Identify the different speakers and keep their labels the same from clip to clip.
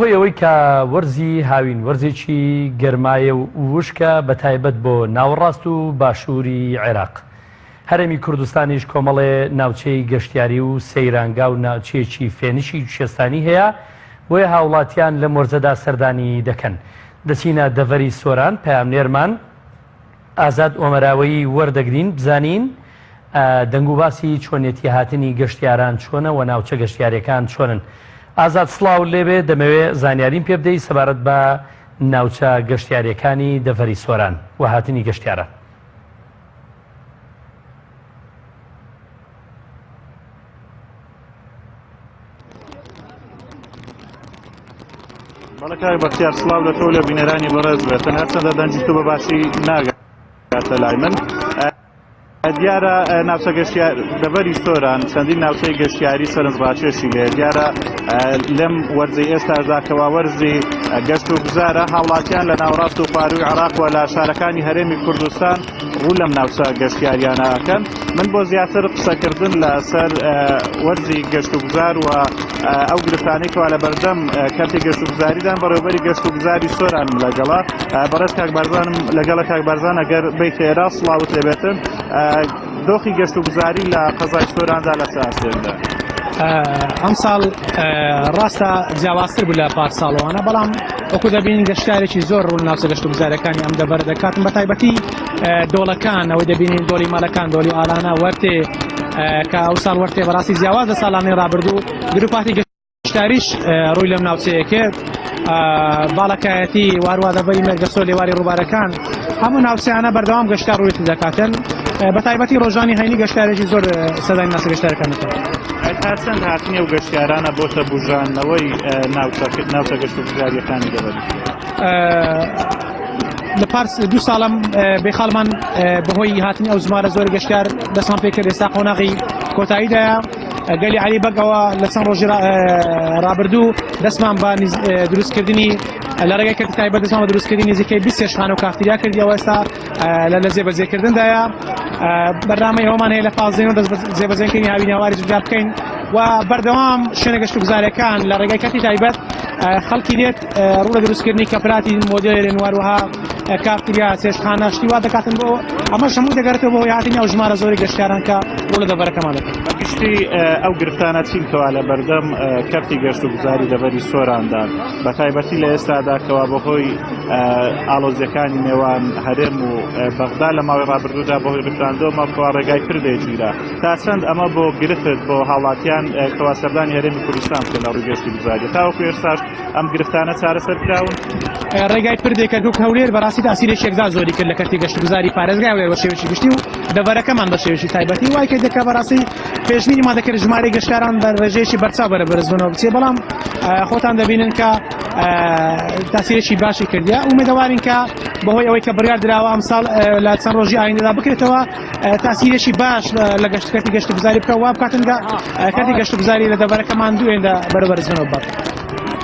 Speaker 1: بەهۆی ئەوەی کە وەرزی هاوین وەرزێکی گەرمایە و وشکە بە تایبەت بۆ ناوەڕاست و باشووری عێراق. هەرێمی کوردستانیش کۆمەڵێ ناوچەی گەشتیاری و سەیرانگا و ناوچەیەکی فێنکی کوێستانی هەیە، بۆیە هاوڵاتیان لەم وەرزەدا سەردانی دەکەن. دەچینە دەڤەری سۆران پەیامنێرمان ئازاد ئۆمەراوەیی وەردەگرین بزانین دەنگوباسی چۆنیەتی هاتنی گەشتیاران چۆنە و ناوچە گەشتیاریەکان چۆنن. ئازاد سڵاوت لێبێ دەمەوێ زانیاریم پێ بدەی سەبارەت بە ناوچە گەشتیاریەکانی دەڤەری سۆران و هاتنی گەشتیاران.
Speaker 2: بەڵێ کاک بەختیار سڵاو لە تۆ لە بینەرانی بەڕێز بێتن هەرچەندە دەنگی تۆ بە باشی ناگاتە لای من دیارە ناوچە گەشتیار دەڤەری سۆران چەندین ناوچەی گەشتیاری سەرنجڕاکێشی لێ دیارە لەم وەرزی ئێستاشدا کەوا وەرزی گەشت و گوزارە هاوڵاتیان لە ناوەڕاست و خوارووی عێراق و لە شارەکانی هەرێمی کوردستان ڕوو لەم ناوچە گەشتیاریانە ئەکەن من بۆ زیاتر قسەکردن لەسەر وەرزی گەشت و گوزار و ئەو گرفتانەی کەوا لە بەردەم کەرتی گەشت و گوزاریدان بەڕێوبەری گەشت و گوزاری سۆرانم لەگەڵە بەڕێز کاک بارزانم لەگەڵە کاک بارزان ئەگەر بیتە ئێرا سڵاوت لێبێتن دۆخی گەشت و گوزاری لە قەزای سۆراندا لە چ ئاستێکدا؟
Speaker 3: ئەمساڵ ڕاستە جیاوازتر بوو لە پار ساڵەوانە بەڵام وەکو دەبینین گەشتارێکی زۆر ڕوون ناوچە گەشت و گوزارەکانی ئەم دەڤەرە دەکاتن بە تایبەتی دۆڵەکان ئەوەی دەبینین دۆڵی مەلەکان دۆڵی ئالانە وەرتێ کە ئەو ساڵ وەرتێ بەڕاستی جیاواز لە ساڵانی ڕابردوو گروپاتی گەشتاریش ڕووی لەم ناوچەیە کرد باڵەکایەتی واروا دەڤەری مێرگەسۆر لێواری ڕووبارەکان هەموو ناوچەیانە بەردەوام گەشتار ڕووی دەکاتن بە تایبەتی ڕۆژانی هەینی گەشتارێکی زۆر سەردانی ناوچە گەشتارەکان دەکەن.
Speaker 2: تا چەند هاتنی ئەو گەشتیارانە بۆتە بوژاندنەوەی ناوچە گەشتوگوزارییەکانی دەڤەری؟
Speaker 3: لە پارس دوو ساڵم بێخاڵمان بەهۆی هاتنی ئەو ژمارە زۆر گەشتیار دەستمان پێکرد ئێستا قۆناغی کۆتاییدایە گەلی علی بەگەوە لە چەند ڕۆژی ڕابردوو دەستمان بە دروستکردنی لە ڕێگەی کەرتی تایبەت دەستمان بە دروستکردنی نزیکەی 20 چێشتخانە و کافتریا کردیەوە ئێستا لە جێبەجێکردندایە بەرنامەی ئەومان هەیە لە فازێن و دەست بە جێبەجێکردنی هاوینەواری جوجار بکەین و بەردەوام شوێنە گەشتوگوزارەکان لە ڕێگەی کەرتی تایبەت خەڵکی دێت ڕوو لە دروستکردنی کەپراتی مۆدێرن واروها کافتریا چێشتخانە شتی وا دەکاتن بۆ ئەمەش هەموو دەگەرێتەوە بۆ هاتنی ئەو ژمارە زۆری گەشتیاران کە ڕوو لە دەڤەرەکەمان دەکەن.
Speaker 2: بەگشتی ئەو گرفتانە چین کەوا لە بەردەم کەرتی گەشت و گوزاری دەڤەری سۆراندان بە تایبەتی لە ئێستادا کەوا بەهۆی ئاڵۆزیەکانی نێوان هەرێم و بەغدا لە ماوەی ڕابردوودا بەهۆی ڕیفراندۆمە کەوا ڕێگای پردێ گیرا تا چەند ئەمە بۆ گرفت بۆ هاوڵاتیان کەوا سەردانی هەرێمی کوردستان بکەن لە ڕووی گەشت و گوزاری تاوەکو ئێستاش ئەم گرفتانە چارەسەر کراون؟
Speaker 3: ڕێگای پردێ کەرکوک هەولێر بەڕاستی تاسیرێکی یەکجار زۆری کرد لە کەرتی گەشتوگوزاری پارێزگای هەولێر بە شێوەیەکی گشتی و دەڤەرەکەمان بە شێوەیەکی تایبەتی وای کرد کە بەڕاستی پێشبینیمان دەکرد ژمارەی گەشتیاران بە ڕێژەیەکی بەرچاو بەرە بەرزبوونەوە بچێ بەڵام خۆتان دەبینن کە تاسیرێکی باشی کردیە ئومێدەوارین کە بەهۆی ئەوەی کە بڕیار دراوە ئەمساڵ لە چەند ڕۆژی ئایندەدا بکرێتەوە تاسیرێکی باش لە گەشتکەتی گەشتگوزاری بکە وا بکاتن کە کەرتی گەشتگوزاری لە دەڤەرەکەمان دوێندە بەرە بەرزبوونەوە ببات.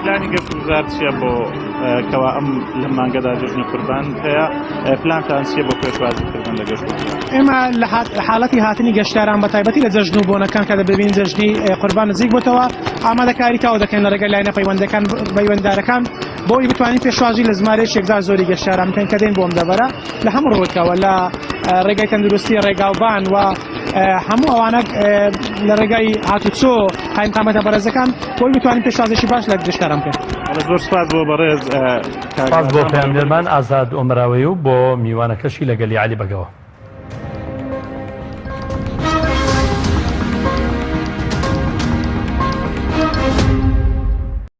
Speaker 2: پلانی گەشتگوزار چییە بۆ کەوا ئەم لەم مانگەدا جەژنی قوربان هەیە پلانتان چییە بۆ پێشوازیکردن لە گەشتگوزار؟
Speaker 3: ئێمە لە حاڵەتی هاتنی گەشتیاران بە تایبەتی لە جەژن و بۆنەکان کە دەبین جەژنی قوربان نزیک بۆتەوە ئامادەکاری تەواو دەکەین لە ڕێگەی لایەنە پەیوەندەکان پەیوەنددارەکان بۆ ئەوەی بتوانین پێشوازی لە ژمارەیەکی یەکجار زۆری گەشتیاران بکەین کە دێن بۆ ئەم دەڤەرە لە هەموو ڕووێکەوە لە ڕێگای تەندروستی ڕێگاوبان و هەموو ئەوانە لە ڕێگای هاتوچۆ قایمقامەتە بەڕێزەکان بۆی بتوانین پێشوازێکی باش لە گەشتیاران بکەین.
Speaker 2: زۆر سپاس بۆ بەڕێز
Speaker 1: سپاس بۆ پەیامنێرمان ئازاد ئۆمەراوەی و بۆ میوانەکەشی لە گەلی عەلی بەگەوە.